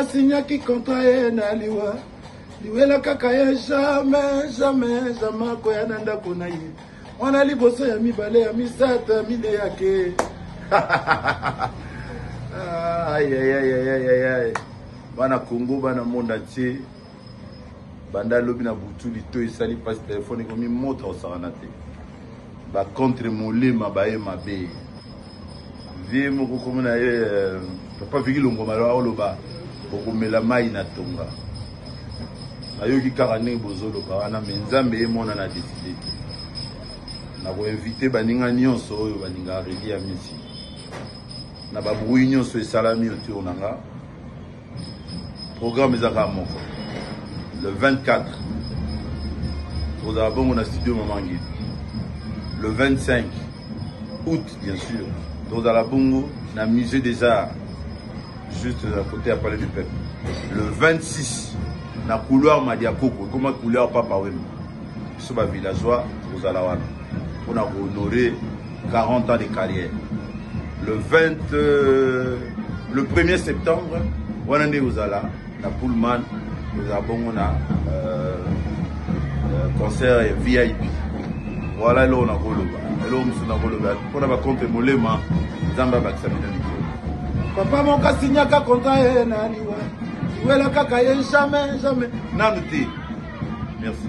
asinyaki contrat ye na liwa liwela kaka ye jamais jamais jamais akoya na ndako na ye mwana liboso ya mibale ya misato ya mine yake. Ayayayayayay, bana Congo, bana monde entier, banda lobi na butu lito esali mpasi, telefone ekomi moto akosakana te. Bacontre molema baye mabe vie moko komi na ye papa Viki Longoma aloba bokomela mai na tonga. Nayoki kaka ndenge bozoloba wana, me Nzambe ye mona na décide te. Nakoinvite baninga nyonso oyo balingaka Redi ya Misi na babruit nyonso esalami autour na nga. Programme eza kaka moko, le 24 tozala bongo na studio Mama Ngidi, le 25 août bien sûr tozala bongo na musée des arts juste à côté ya palais du peuple, le 26 na couloir Madiakoko ekoma couloir Papa Wemba. Biso bavillageois tozala wana mpona kohonorer 40 ans de carrière. Le 20 le 1er septembre wana nde kozala na Pullman, kozala bongo na concert ya VIP. Voilà eloko nakoloba, eloko mosusu nakoloba mpona bacompte molema. Nzambe abakisa bino mikolo. Papa moko asinyaka contrat ye na liwa liwela kaka ye jamais jamais nanu te. Merci.